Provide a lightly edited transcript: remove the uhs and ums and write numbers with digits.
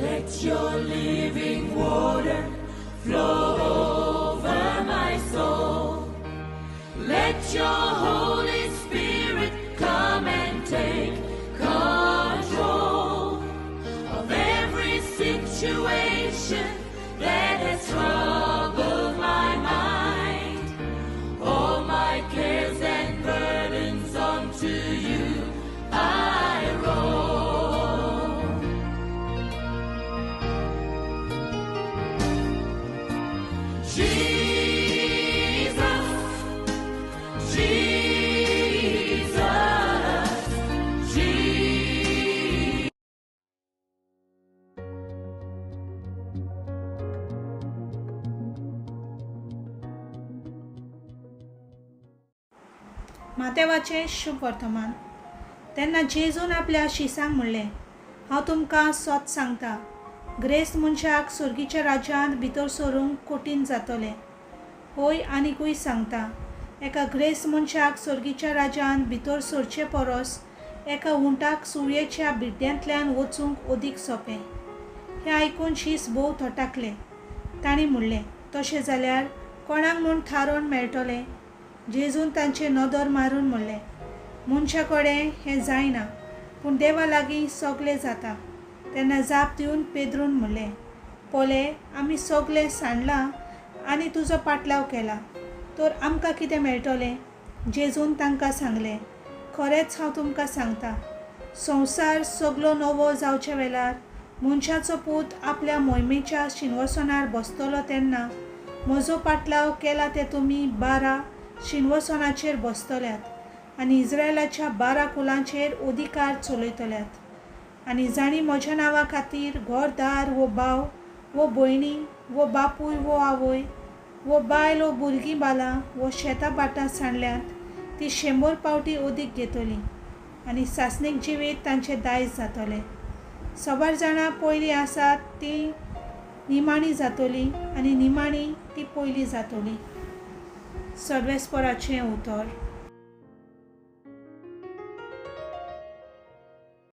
Let your living water flow over my soul. Let your Holy Spirit come and take control of every situation that has troubled my mind. All my cares and burdens onto you I roll. Jesus, Jesus, Jesus. मातेवाचें शुभ वर्तमान. तेन्ना जेजून आपल्या शिसांक म्हणलें, हांव तुमकां सत सांगता, ग्रेस्त मनशाक सर्गीच्या राज्यांत भितर सरूंक कठीण जातलें. हय, आनिकूय सांगता, एका ग्रेस्त मनशाक सर्गीच्या राज्यांत भितर सरचे परस एका उंटाक सुवयेच्या बिड्ड्यांतल्यान वचूंक अदीक सोंपें. हें आयकून शीस भोव थटाकले. तांणी म्हणलें, तशें जाल्यार कोणाक म्हूण थारोवन मेळटलें? जेजून तांचे नदर मारून म्हणलें, मनशा कडेन हें जायना, पूण देवा लागीं सगलें जाता. तेन्ना जाप दिवन पेद्रून म्हणलें, पळय, आमी सगलें सांडलां आनी तुजो पाटलाव केला, तर आमकां कितें मेळटलें? जेजून तांकां सांगलें, खरेंच हांव तुमकां सांगता, संवसार सगलो नवो जावचे वेळार मनशाचो पूत आपल्या मोहिमेच्या शिनवसनार बसतलो तेन्ना म्हजो पाटलाव केला ते तुमी 12 शिनवसनाचेर बसतल्यात आनी इस्रायलाच्या 12 कुलांचेर अधिकार चलयतल्यात. आनी जांणी म्हज्या नांवा खातीर घरदार वो भाव वो भयणी वो बापूय वो आवय वो बायल वो भुरगीं बालां वो शेतां भाटां सांडल्यांत ती 100 पावटी अदीक घेतली आनी सासणीक जिवीत तांचें दायज जातलें. सबार जाणां पयलीं आसात ती निमाणी जातली आनी निमाणी ती पयलीं जातली. सर्वेस्पराचें उतर.